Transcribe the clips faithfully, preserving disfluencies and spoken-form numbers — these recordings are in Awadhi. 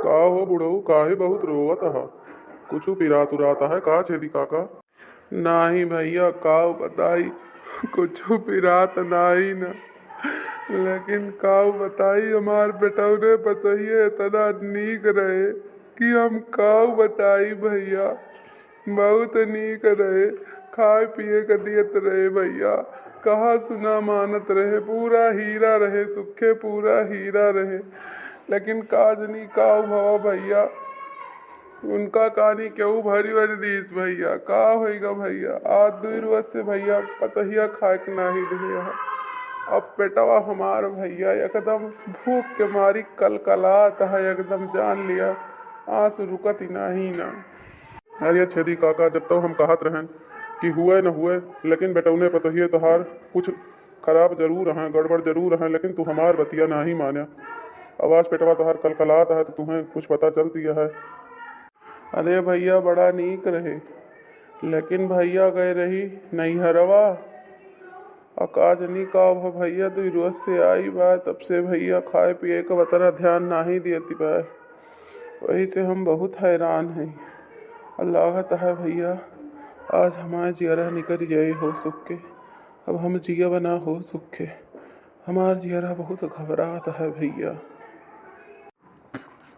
का हो बुढ़ऊ, काहे बहुत रोवत ह? कुछु पिरात उरात है का छेदी काका? नाही भइया, काव बताई, कुछु पिरात नाही न, लेकिन काव बताई, हमार बेटौने पतोहिए इतना नीक रहे कि हम काव बताई भइया। बहुत नीक रहे, खाए पिए के दियत रहे भइया, कहा सुना मानत रहे, पूरा हीरा रहे, सुखे पूरा हीरा रहे। लेकिन का जनी का भवा भइया, उनका कानी केहू भरी भरी दीस भइया, का होइगा भइया? आज दुई रोज से भइया पतोहिया खाए के नाही देहे है। अब पेटवा हमार भइया एकदम भूख के मारी कलकलात है, एकदम जान लिया आंसू रुकत ही नाही ना। अरे छेदी काका, जब तो हम कहत रहन कि हुए न हुए, लेकिन बेटौने पतोहिए तोहार कुछ खराब जरूर हैं, गड़बड़ जरूर हैं, लेकिन तू हमार बतिया नाही मान्या। अब आज पेटवा तोहार कलकलात है तो तुहें कुछ पता चलती है। अरे भइया, बड़ा नीक रहे, लेकिन भइया गए रही नैहरवा। आ का जनी का भा भइया, दुई रोज से आई बा, तब से भइया खाए पिए के बतरा ध्यान नाही देती बा। वही से हम बहुत हैरान हई। आ लागत है भइया, आज हमार जियरा निकल जाई हो सुख के। अब हम जियब ना हो सुख के। हमार जियरा बहुत घबरात है भइया।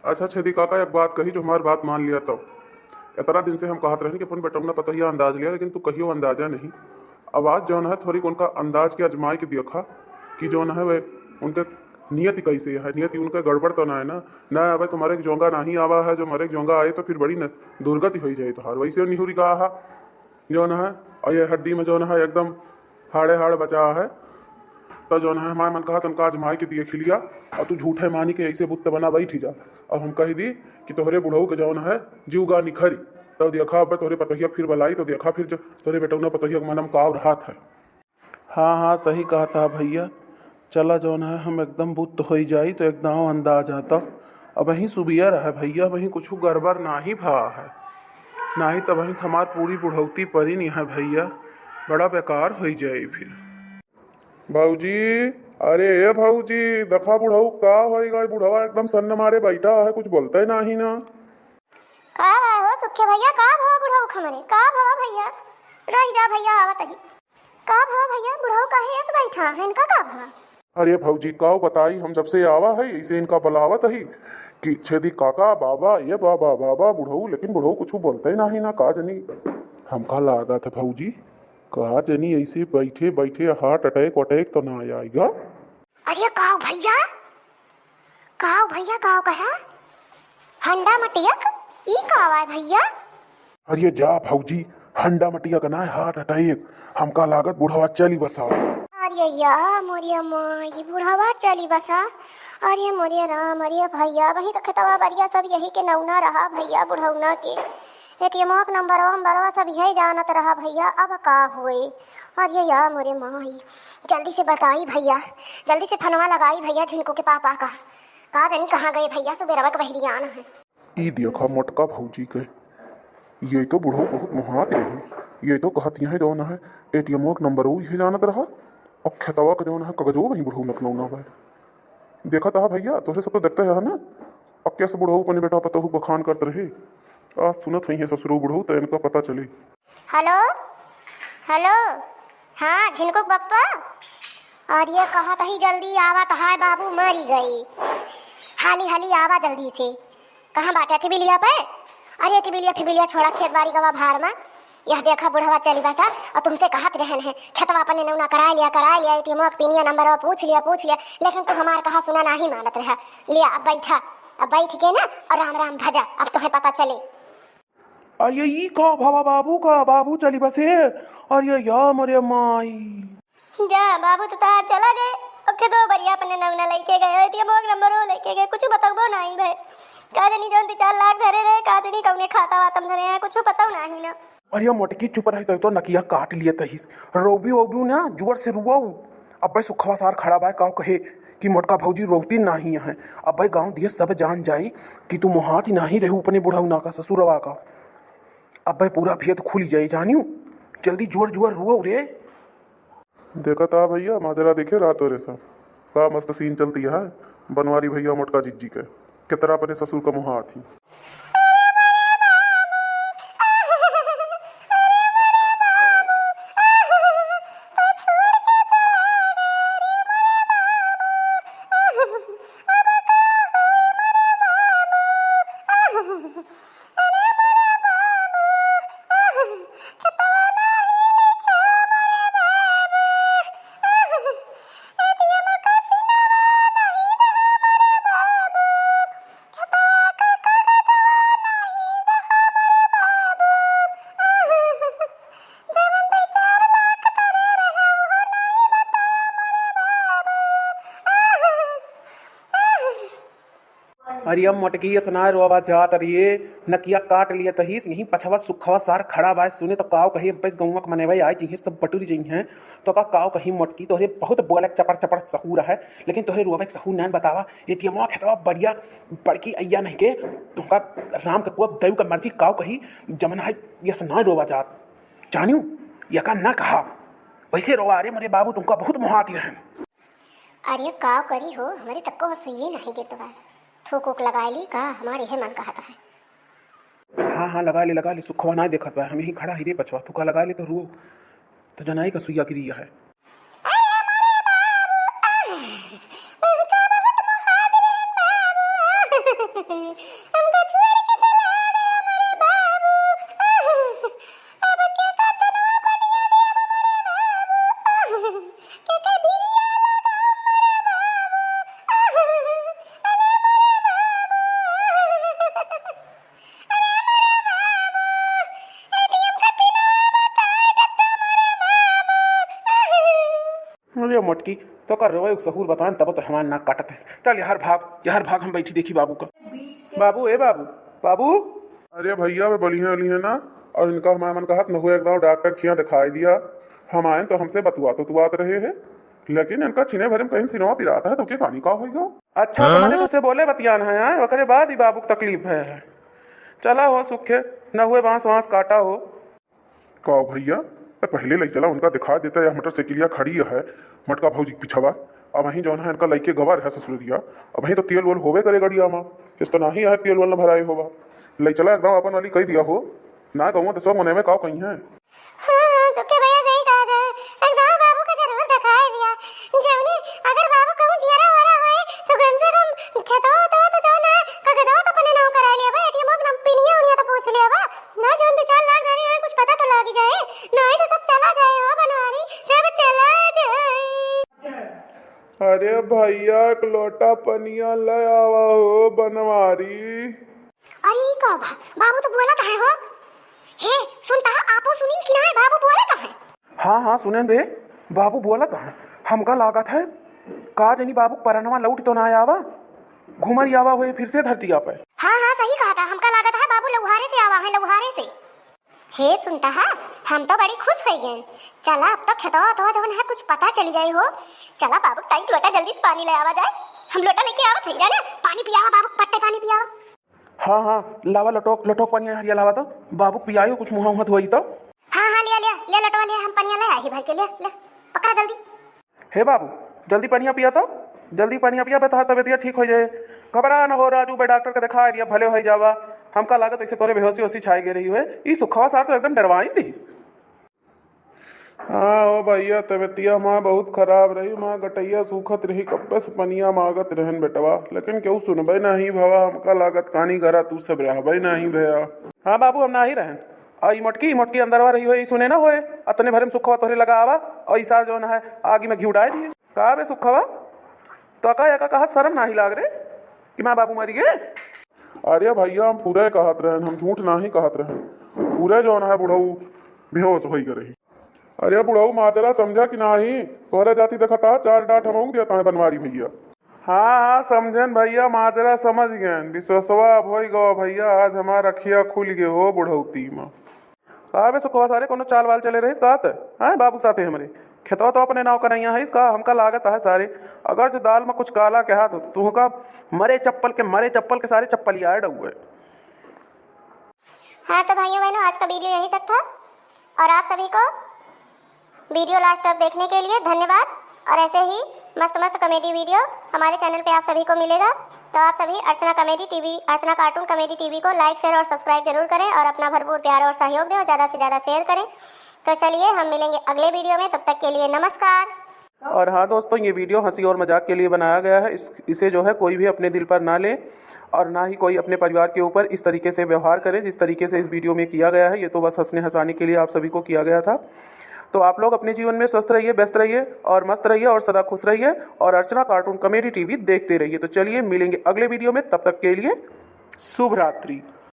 अच्छा छेदी काका, एक बात कही जो हमार बात मान लिया तब। इतना दिन से हम कहत रहन कि अपन बेटौना पतोहिया अंदाज लिया, लेकिन तू कहियो अंदाजा नहीं। अब आज जौन है थोड़ी उनका अंदाज के आजमाई के देखा कि जौन है वे उनके नियति कैसे है, नियति उनका गड़बड़ तो ना है ना। ना अब तुम्हारे जोंगा नाही आवा है, जो हमारे जोंगा आए तो फिर बड़ी न, दुर्गति होई जाए तोहार। वैसे निहुरी कहा है जौन है, और ये हड्डी में जौन है एकदम हाड़े हाड़ बचा है। तो जौन है हमारे मन कहा तुमका आजमाई के देख लिया, और तू झूठे मानी के ऐसे बुत्त बना बैठी जा। और हम कह दी कि तोहरे बुढ़ऊ के जौन है जीव गा निखरी। तो देखा अब तोहरे पतोहिया फिर बलाई, तो देखा फिर जो तोहरे बेटौना पतोहिया के मनम काव रहत है। हाँ, हाँ, सही कहत ह भइया। चला जौन है हम एकदम बुत्त होई जाई तो एकदम अंदाज आता। अबहीं सुबियर है भइया, अबहीं कुछु गड़बड़ नाही भा है, नाही त अबहीं त हमार पूरी बुढ़ौती परी नहीं है भइया, बड़ा बेकार होई जाई फिर। भौजी, अरे ए भौजी, देखा बुढ़ऊ का होई गए, बुढ़वा एकदम सन्न मारे बैठा है, कुछ बोलते नाही ना। का भा हो सुखे भइया, का भा बुढ़ऊ खमरे, का भा भइया? रहि जा भइया, आवत ही। का भा भइया, बुढ़ऊ काहे ऐसे बैठा है, इनका का भा? अरे भौजी, का बताई, हम जब से आवा है, ऐसे इनका बुलावत ही कि छेदी काका, बाबा, ये बाबा, बाबा, बुढ़ऊ, लेकिन बुढ़ऊ कुछ बोलते नाही ना, का जनी, हमका लागत है भौजी, का जनी ऐसे बैठे बैठे heart attack वटैक तो ना आएगा? अरे काव भइया, काव भइया, काव कहा? हंडा मटियक? ई काव आय भइया? अरे जा भौजी, हंडा मटियक ना, heart attack। हमका लागत बुढ़वा चली बसा। अरे या मोरिया माई, बुढ़वा चली बसा। अरे मोरिया राम, अरे भइया, वही तो खेतवा बरिया सब यही के नौना रहा भइया, बुढ़ौना के। एटीएमवा के नंबरवा, नंबरवा सब यही जानत रहा भइया, अब का होए? अरे या मोरे माई, जल्दी से बताई भइया, जल्दी से फोनवा लगाई भइया झिनको के पापा का। का जानी कहाँ गए भइया, सुबेरवा के बहरियान है। ई देखा मोटका भौजी के, ये तो बुढ़ऊ बहुत मुहात रहे। ये तो कहत यहाँ जौन है एटीएमवा के नंबरवा यही जानत रहा, और खेतवा के जौन है कगजो वही बुढ़ऊ नकनौना बा। देखत हा भइया, तोहरे सब तो देखते है ना, अब कैसे बुढ़ऊ अपने बेटा पतोहू बखान करत रहे। आज सुनत हुई है ससुरो बुढ़ऊ, तो इनका पता चली। हेलो, हेलो, हाँ, झिनकुक बप्पा, अरे कहत ही जल्दी आवा, तहार बाबू मरी गई, हाली हाली आवा जल्दी से। कहाँ बाटे टिबिलिया पे? अरे टिबिलिया फिबिलिया छोड़ा, खेत बारी गवा भार में। यह देखा बुढ़वा चली बसा, और तुमसे कहत रहन है, खेतवा अपने नौना करा लिया, करा लिया, एटीएमवा के पिनिया नंबरवा पूछ लिया, पूछ लिया, लेकिन तू हमार कहा सुना नाही मानत रहा। लिया अब बैठा, अब बैठ के ना और राम राम भजा, अब तोहे पता चले। अरे ई का भवा बाबू का, बाबू चली बसे? अरे या मोरे माई। जा बाबू तो तार चला गए, और खेतवा बरिया अपने नौना लेके गए, एटीएमवा के नंबरवा लेके गए, कुछ बतकबो नाही भए। का जानी जौन दो चार लाख धरे रहे, का जानी कौने खाता वातम धरे हैं, कुछ पता नाही ना। अरे मोटकी चुप रही, तो, तो नकिया काट लिए तहिस। रोबी ओबी ना जोर से रुआऊ। अब्बे सुखवा सार खड़ा बाय, काव कहे कि मोटका भौजी रोवती नाही है। अब्बे गांव दिए सब जान जाई कि तू मोहात ही नाही रहू अपने बुढ़ऊ ना का, ससुरवा का। अब्बे पूरा भेद खुल जाई जानियो। जल्दी जोर जोर रुआऊ रे। देखत हा भइया, माजरा देखे रातो रे सब। का मस्त सीन चलती है बनवारी भइया मोटका जिज्जी के। केतरा अपने ससुर का मुहा आथी। अरे अब मोटकी असना रोवा जात, अरे नकिया काट लिया तहीस, यहीं पछवा सुखवा सार खड़ा बा, सुने तो काव कही, अब गौवा के मनेवा आई जइहें, सब बटुर जइहें, तो का काव कही मोटकी, तोहरे बहुत बोले के चपर चपर सहूर है, लेकिन तोहरे रोवे के सहूर नान बतावा। एटीएमवा खेतवा बढ़िया बड़की अइया नहीं के, तुमका राम के पुआ देव का मर्जी, काव कही जमन है, यस ना रोवा जात, जानियो, यका ना कहा, वैसे रोवा, अरे मोरे बाबू तुमका बहुत मोहाती रहन। अरे काव करी हो, हमरे तक्को हसुइये नहीं गिरत बा। थूक उक लगाए ली का, हमारे है मन कहत है। हाँ, हाँ, लगा ले, लगा ले, सुखवा ना देखत बा, हम यहीं खड़ा ही रे पछवा, थूका लगा ले तो रुओ, तो जनाई का सुइया गिरी है। अरे मोटकी, तो कर रोवे एक सहूर बतान, तब तो हमार नाक काटत है। चल यार भाग, यार भाग, हम बैठी देखी बाबू का। बाबू, ए बाबू, बाबू। अरे भैया, वे बलिहे उलिहे ना, और इनका हमारे मन कहत न हुए, एकदम डॉक्टर खिया दिखाई दिया। हम आए तो हमसे बतुआ तो तुआत रहे हैं, लेकिन इनका छिने भरे में कहीं सिनवा पिराता है, तो के पानी का होइगा? अच्छा, तो मैंने तुझसे बोले बतियान है, हाँ? ओकरे बाद ही बाबू की तकलीफ है। चला हो सुखे, न हुए बांस वांस काटा हो। का भैया, ए, पहले लई चला, उनका दिखा देता, या मोटरसाइकिलिया खड़ी है, मोटका भौजी के पिछवा। अब वहीं जौन है, इनका लइके गवा रहे ससुरिया। अब वहीं तो तेल वेल होवे करे गड़िया मा, इस तो नाही है तेल वेल न भराए होवा। लई चला, एकदम अपन वाली कही दिया हो, ना कहूँ तो सब मने में काव कही है। हाँ, हाँ, सुखे भैया सही कहा था, एकदम बाबू का जरूर दिखाए दिया। जौने अगर बाबू कहूँ जियरा वारा होए, तो कम से कम खेतवा तो, तो जौन है, कगदवा तो अपने नाव करा लिया बा, एटीएम के नाम पिनिया उनिया तो पूछ लिया बा। ना जौन दो चार लाख धरे हैं, कुछ पता तो लाग जाए, नहीं तो सब चला जाए हो बनवारी, सब चला जाए। अरे भैया, एक लोटा पनिया ले आवा हो बनवारी। अरे ई का बा? बाबू तो बोलत है हो। हे, सुनता है, आपो सुनिन कि ना, बाबू बोलत है। हाँ, हाँ, सुनेन रे, बाबू बोलत है। हमका लागत है, का जनी बाबू परनवा लौट तो ना आवा, घुमर आवा हुए फिर से धरतिया पे। हाँ, हाँ, सही कहा था, हमका लागत है बाबू लौहारे से आवा है, लौहारे से। हे सुनता है, हम तो बड़ी खुश हो गए। चला, अब तो खेतवा तो जौन है कुछ पता चली जाई हो। चला बाबू, ताई लोटा जल्दी से पानी ले आवा जाए, हम लोटा लेके आवत है, जाना पानी पियावा बाबू, पट्टे पानी पियावा। हाँ, हाँ, लावा लटोक, लटोक पनिया हरिया लावा तो, बाबू पियायो कुछ मुँह उहाँ धोई तो। हाँ, हाँ, लिया, लिया, लिया लटवा लिया, हम पनिया ले आई भर के, लिया, लिया, पकड़ा जल्दी। हे बाबू, जल्दी पनिया पिया तो, जल्दी पनिया पिया, बे तोहार तबियतिया ठीक हो जाए। घबरा न हो राजू, बे डॉक्टर के दिखा दिया, भले हो जावा। हमका लागत ऐसे तोरे बेहोशी होशी छाई गई रही हुए, ई सुखवा सार तो एकदम डरवाई दिस। हाँ हो भैया, तबियतिया माँ बहुत खराब रही, माँ गटैया सूखत रही, कब्बे से पनिया मांगत रहन बेटवा, लेकिन केहू सुनबे नहीं भवा, हमका लागत कानी घरा तू सब रहबे नहीं भया। हाँ बाबू, हम नाही रहन। आ ई मोटकी, ई मोटकी अंदरवा रही होए, ई सुने ना होए, अतने भरे में सुखवा तोहरे लगा आवा, और ई सार जौन है, आगी में घी उड़ाए दिए। का बे सुखवा, तो का एका कहत शर्म नाही लाग रे, कि माँ बाबू मरी गए? अरे भैया, हम पूरे कहत रहन, हम झूठ नाही कहत रहन। पूरे जौन है बुढ़ऊ बेहोश होई गए रही। अरे बुढ़ऊ, माजरा समझा कि नाही? तोहरे जाति देखता, चार डांट हमहू दिया ताए बनवारी भैया। हाँ, हाँ, समझेन भैया, माजरा समझ गएन। विश्वसवा अब होई गवा भैया, आज हमार अखिया खुल गए हो बुढ़ौती में। का बे सुखवा सारे, कोनो चाल वाल चले रहिस का त? हाँ, बाबू के साथे हमरे। खेतवा तो अपने नाव करैया है इसका, हमका लागत है सारे। अगर जो दाल में कुछ काला के हाथ हो, तो तुहका मरे चप्पल के, मरे चप्पल के सारे चप्पल यार डउए। हाँ, तो भाइयों बहनों, आज का वीडियो यहीं तक था और आप सभी को वीडियो लास्ट तक देखने के लिए धन्यवाद। और ऐसे ही मस्त मस्त कॉमेडी वीडियो हमारे चैनल पे आप सभी को मिलेगा। तो आप सभी अर्चना कॉमेडी टीवी, अर्चना कार्टून कॉमेडी टीवी को लाइक, शेयर और सब्सक्राइब जरूर करें और अपना भरपूर प्यार और सहयोग दें और ज़्यादा से ज़्यादा शेयर करें। तो चलिए, हम मिलेंगे अगले वीडियो में, तब तक के लिए नमस्कार। और हाँ दोस्तों, ये वीडियो हंसी और मजाक के लिए बनाया गया है। इस इसे जो है, कोई भी अपने दिल पर ना ले और ना ही कोई अपने परिवार के ऊपर इस तरीके से व्यवहार करे जिस तरीके से इस वीडियो में किया गया है। ये तो बस हंसने हंसाने के लिए आप सभी को किया गया था। तो आप लोग अपने जीवन में स्वस्थ रहिए, व्यस्त रहिए और मस्त रहिए और सदा खुश रहिए और अर्चना कार्टून कॉमेडी टीवी देखते रहिए। तो चलिए, मिलेंगे अगले वीडियो में, तब तक के लिए शुभ रात्रि।